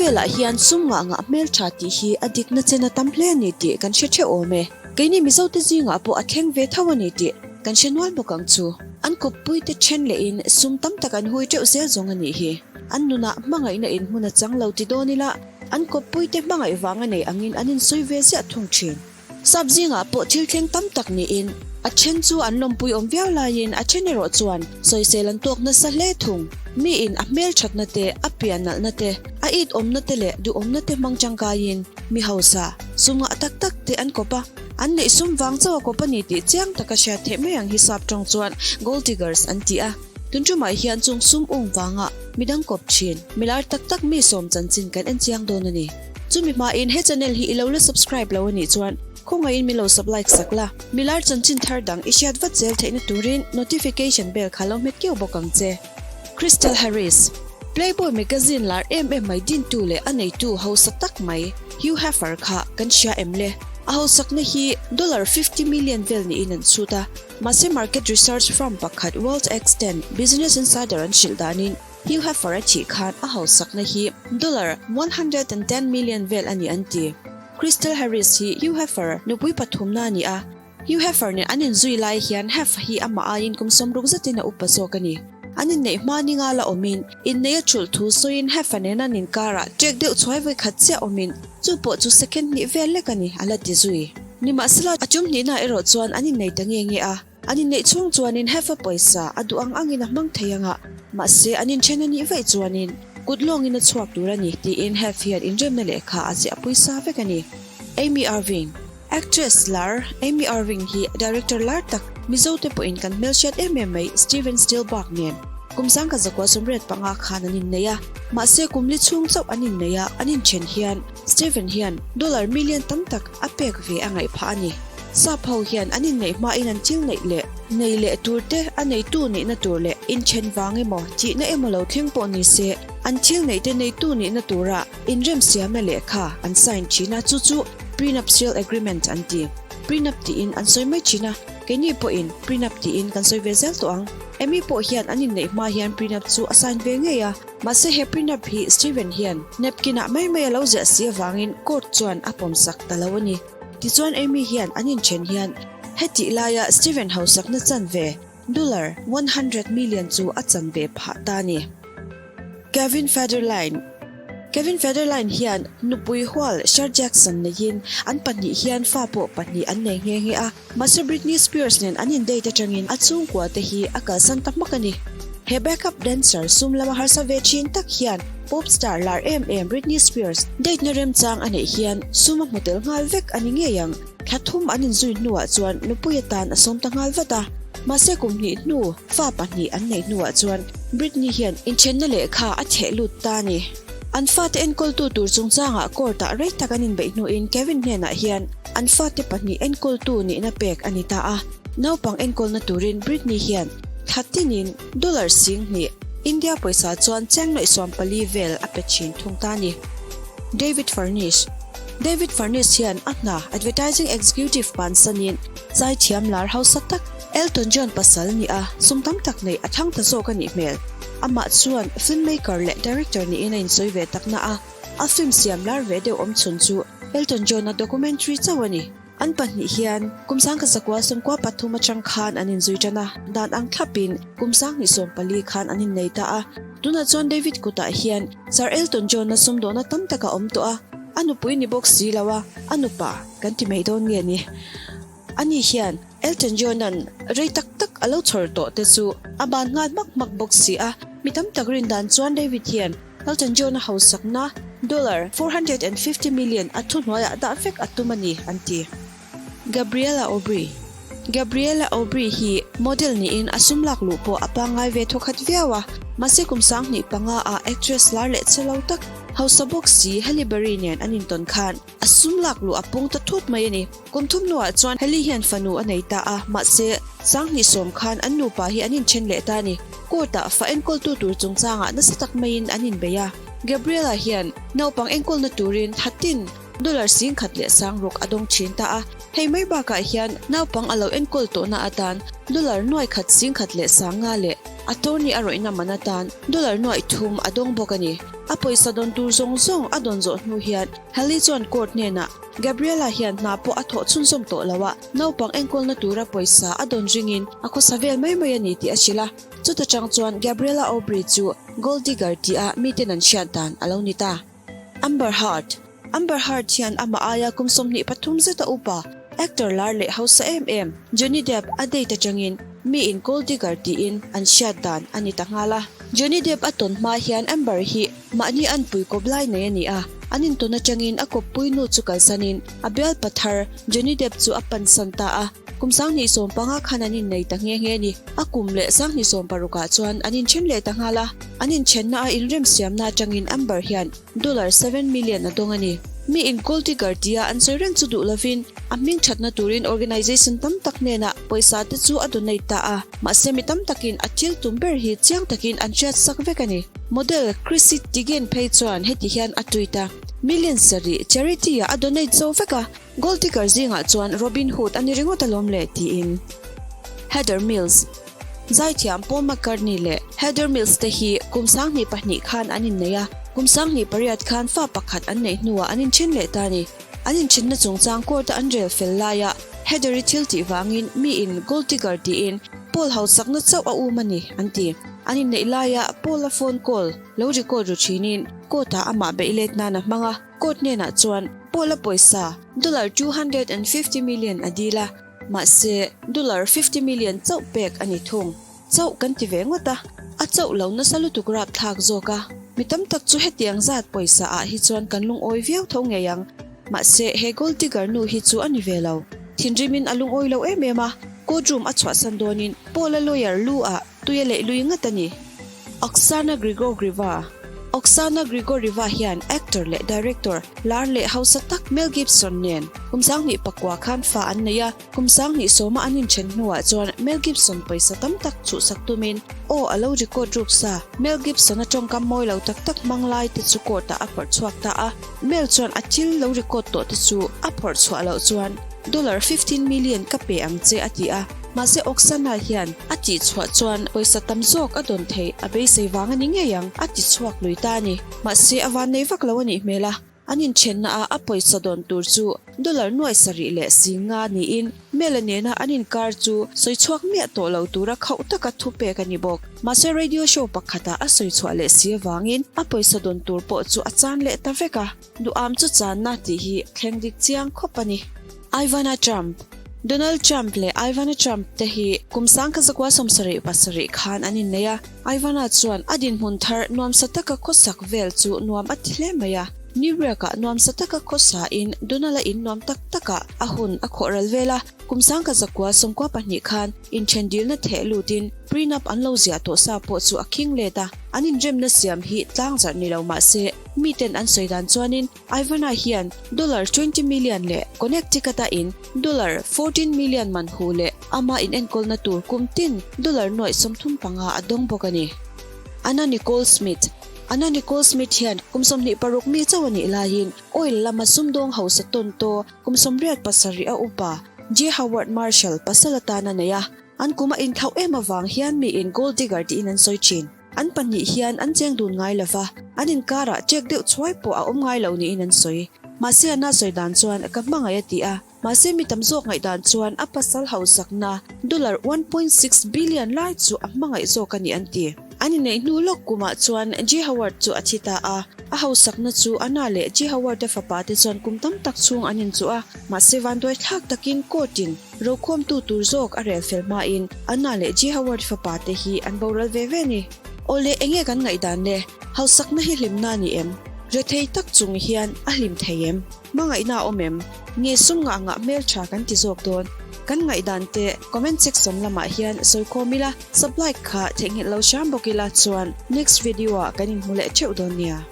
Khawvelah hian sum ngah ngah hmeltha tih hi a dikna chen a tam hle a ni tih kan hre theuh awm e. Keini Mizote zingah pawh a thleng ve tho a ni tih kan hre nual bawk ang chu. An kawppuite then lehin sum tam tak an hui teuh zel zawng a nih hi. An nunah hmangaihna in hmun a chang lo ti dawn ila, an kawppuite hmangaih vang a nei angin an insawi ve ziah thung thin. Sap zingah pawh thil thleng tam tak niin a then chu an lawmpui awm viau laiin a then erawh chuan sawisel an tuak nasa hle thung. Miin a hmelthatna te, a pian nalhna te, a it awmna te leh duhawmna te hmang tangkaiin mi hausa, sum ngah tak tak te an kawp a, an neih sum vang chauh a kawp a ni tih chiang taka hriat theih mai ang hi sap tawng chuan gold diggers an ti a. Tun tumah hian chung sum um vanga midang kawp thin, milar tak tak mi sawm chanchin kan en chiang dawn a ni. Chumi hmain he channel hi i lo la subscribe lo a nih chuan khawngaihin min lo sub like sak la, milar chanchin thar dang i hriat vat zel theihna turin notification bell kha lo hmet keuh bawk ang che. Crystal Harris, Playboy magazine lar em em mai dintu leh a neitu hausa tak mai Hugh Heffer kha kan hria em le? A hausakna hi dollar 50 million vel niin an chhut a, mahse market research firm pakhat World-X ten Business Insider an hrilh danin Hugh Heffer a thih khan a hausakna hi dollar 110 million vel a ni an ti. Crystal Harris hi Hugh Heffer nupui pathumna a ni a, Hugh Heffer nen an inzui lai hian Heff hi amah aiin kum 60 zetin a upa zawk a ni. An inneih hma ni nga la awmin, inneih a thulh thu sawiin Heffa nen an inkarah ṭek deuh chhuai vawi khat chiah awmin, chu pawh chu second hnih vel lek a ni, a la ti zui. Nimahsela, a tum hnihna erawh chuan an innei ta nge nge a. An inneih chhung chuanin Heffa pawisa a duh ang angin a hmang thei ang a, mahse an inṭhen a nih vaih chuanin kut lawngin a chhuak tur a ni tiin Heff hian inremna lehkha a ziah pui sa vek a ni. Amy Irving, Actress lar Amy Irving hi director lar tak Mizo te pawhin kan hmelhriat em em mai Steven Spielberg nen kum 1985 khan an innei a, mahse kum li chhung chauh an innei a, an inṭhen hian Steven hian dollar million tam tak a pek ve a ngaih phah a ni. Sap ho hian an inneih hmain an thil neih leh nei leh tur te, a neitu nihna tur leh inthen vang emaw, thihna emaw lo thleng pawh ni se, an thil neih te neitu nihna tura inremsiamna lehkha an sign thin a, chu chu prenuptial agreement an ti. Prenup tiin an sawi mai thin a, keini pawhin prenup tiin kan sawi ve zel tawh ang. Amy pawh hian an inneih hma hian prenup chu a sign ve ngei a, mahse he prenup hi Steven hian napkin ah mai mai a lo ziah si avangin court chuan a pawmsak ta lo a ni. Tichuan Amy hian an inthen hian hetih laia Steven hausakna chanve dollar 100 million chu a chanve phah ta a ni. Kevin Federline Kevin Federline hian nupui hual Sher Jackson neiin an pahnih hian fa pawh pahnih an nei nghe nghe a, mahse Britney Spears nen an indate atangin a chhungkua te hi a kalsan ta hmak a ni. He backup dancer sum lama harsa ve thin tak hian pop star lar em em Britney Spears date na remchang a neih hian sum a hmu tel nghal vek a ni ngei ang. Thla thum an inzui hnuah chuan nupui atan a sawm ta nghal vat a. Mahse kum hnih hnu fa pahnih an neih hnuah chuan Britney hian inthenna lehkha a theh lut ta a ni. An fate enkawltu tur chungchangah court ah rei tak an inbeih hnuin Kevin hnenah hian an fate pahnih enkawltu nihna pek a ni ta a. Naupang enkawlna turin Britney hian thla tinin dollar 2000, India pawisa chuan cheng nuaih 14 vel a pe thin thung ta a ni. David Furnish David Furnish hian a hna advertising executive bansanin zaithiam lar hausa tak Elton John pasal ni a sum tam tak neih a thang ta zawk a nih hmel. Amah chuan filmmaker leh director niin a insawi ve tak na a, a film siam lar ve deuh awm chhun chu Elton John-a documentary chauh a ni. An pahnih hian kum 1993 atang khan an inzui tan a, dan ang thlapin kum 2014 khan an innei ta a. Tunah chuan David kutah hian Sir Elton John-a sumdawhna tam tak a awm tawh a, a nupui ni bawk si lo a, a nupa kan ti mai dawn nge ni? Ani hian Elton John-a'n rei tak tak a lo chhawr tawh te chu a ban nghal hmak hmak bawk si a, mi tam tak rin dan chuan David hian Elton John-a hausakna dollar 450 million a thuhnuaiah dah vek a tum a ni, an ti. Gabriella Aubrey Gabriella Aubrey hi model niin a sum lak luh pawh a pangngai ve thawkhat viau a, mahse kum 2005 ah actress lar leh che lo tak hausa bawk si Halle Berry nen an intawn khan a sum lak luh a pung ta thut mai a ni. Kum thum hnuah chuan Halle hian fanu a nei ta a, mahse 2010 khan an nupa hi an inthen leh ta a ni. Court-ah fa enkawltu tur chungchangah nasa tak maiin an inbei a. Gabriella hian naupang enkawlna turin thatin dollar 10,000 leh 6000 a dawng thin ta a. Hei mai bakah hian naupang a lo enkawl tawhna atan dollar nuai khat 10,000 leh 50 leh attorney a rawihna man atan dollar nuaih thum a dawng bawk a ni. A pawisa dawn tur zawng zawng a dawn zawh hnu hian Haley chuan court hnenah Gabriela hian hna pawh a thawh chhunzawm tawh lo a, naupang enkawlna tura pawisa a dawn ringin a khawsa vel mai mai a ni tih a hrilh a. Chuta chang chuan Gabriela Aubrey chu gold digger tia miten an hriat dan a lo ni ta. Amber Heard Amber Heard hian amah aia kum 23 zeta upa, actor lar leh hausa em em Johnny Depp a date atangin miin gold digger tiin an hriat dan a ni ta nghal a. Johnny Depp a tawn hma hian Amber hi mahni anpui kawp lai nei a ni a, an intawn atangin a kawppui nu chu kalsanin a bialpa thar Johnny Depp chu a pansan ta a. Kum 2015 khan an innei ta nghe nghe a ni. A kum leh 2016 ah chuan an inthen leh ta nghal a. An inthenna a inremsiamna atangin Amber hian dollar 7 million a dawng a ni. Mi in gold digger tia an sawi reng chu duh lovin a hming thatna turin organisation tam tak hnenah pawisa te chu a donate ta a. Mahse mi tam takin a thil tum ber hi chiang takin an hriat sak vek a ni. Model Chrissy Teigen phei chuan heti hian a tweet a, Million sarih charity ah a donate zo vek a. Gold digger zingah chuan Robin Hood a ni ringawt alawm le tiin Heather Mills, Zaithiam Paul McCartney leh Heather Mills te hi kum 2002 khan an innei a, kum 2008 khan fa pakhat an neih hnuah an inthen leh ta a ni. An inthenna chungchang court-a an rel fel laia Heather-i thil tih vangin miin gold digger tiin Paul hausakna chauh a um a ni an ti. An inneih laia Paul-a phone call lo record ru thinin court-ah amah beih let nan a hmang a. Court hnenah chuan Paul-a pawisa dollar 250 million a dil a, mahse dollar 50 million chauh pek a ni thung. Chauh kan ti ve ngawt a, a chauh lo nasa lutuk rapthlak zawk a. Mi tam tak chu hetiang zat pawisa ah hi chuan kan lungawi viau tho ngei ang. Mahse he gold digger nu hi chu a ni ve lo. Thinrimin a lungawi lo em em a, court room a chhuahsan dawnin Paul-a lawyer lu ah tui a leih lui ngat a ni. Oksana Grigorieva Oksana Grigorieva hian actor leh director lar leh hausa tak Mel Gibson nen kum 2009 khan fa an nei a, kum 2010 a an inthen hnuah chuan Mel Gibson pawisa tam tak chhuhsak tumin aw a lo record ruk sa. Mel Gibson-a tawngkam mawi lo tak tak hmang lai te chu court-ah a phawrh chhuak ta a, Mel chuan a thil lo record tawh te chu a phawrh chhuah loh chuan dollar 15 million ka pe ang che a ti a. Mahse Oksana hian a tih chhuah chuan pawisa tam zawk a dawn theih a beisei vang a ni ngei ang a ti chhuak lui ta a ni. Mahse a van nei vak lo a nih hmel a, an inthenna a a pawisa dawn tur chu dollar nuai sarih leh 50 niin Mela nena an inkar chu sawi chhuak miah tawh lo tura khauh taka thu pek a ni bawk. Mahse radio show pakhatah a sawi chhuah leh si avangin a pawisa dawn tur pawh chu a chan leh ta vek a. Duham chu channa tih hi thleng dik chiang khawp a ni. Ivana Trump, Donald Trump leh Ivana Trump te hi kum 1977 khan an innei a. Ivana chuan a dinhmun thar nuamsa taka khawsak vel chu nuam a ti hle mai a. New York-ah nuamsa taka khawsain Donald-a in nuam tak takah a hun a khawh ral vel a. Kum 1992 khan inthen dilna theh lutin prenup an lo ziah tawh sa pawh chu a khing let a. An inremna siam hi tlangzarh ni lo mah se, miten an sawi dan chuanin Ivana hian dollar 20 million leh Connecticut-a in dollar 14 million man hu leh ama inenkawlna tur kum tin dollar nuaih 35 a dawng bawk a ni. Anna Nicole Smith Anna Nicole Smith hian kum 26 mi chauh a nih laiin oil lama sumdawng hausa tawn taw kum 87 a upa J. Howard Marshall pasal atan a nei a, an kum a inthlauh em avang hian miin gold digger tiin an sawi thin. An pahnih hian an cheng dun ngai lo va, an inkarah ṭek deuh chhuai pawh a awm ngai lo niin an sawi. Mahse a na sawi dan chuan ka hmangaih a ti a, mahse mi tam zawk ngaihdan chuan a pasal hausakna dollar 1.6 billion lai chu a hmangaih zawk a ni an ti. An inneih hnu lawk kumah chuan J. Howard chu a thi ta a, a hausakna chu Anna leh J. Howard-a fapa te chuan kum tam tak chhung an inchuh a, mahse vanduai thlak takin court-in Rokhawmtu tur zawk a rel fel hmain Anna leh J. Howard fapa te hi an boral ve ve ni. Awle enge kan ngaihdan le? Hausakna hi hlimna a ni em? Rethei tak chung hian a hlim thei em? Hmangaihna a awm em? Nge sum ngah ngah hmeltha kan ti zawk dawn? Kan ngaihdan te comment section lamah hian sawikhawm ila, sub like kha theihnghilh lo hram bawk ila chuan next video ah kan inhmu leh theuh dawn nia.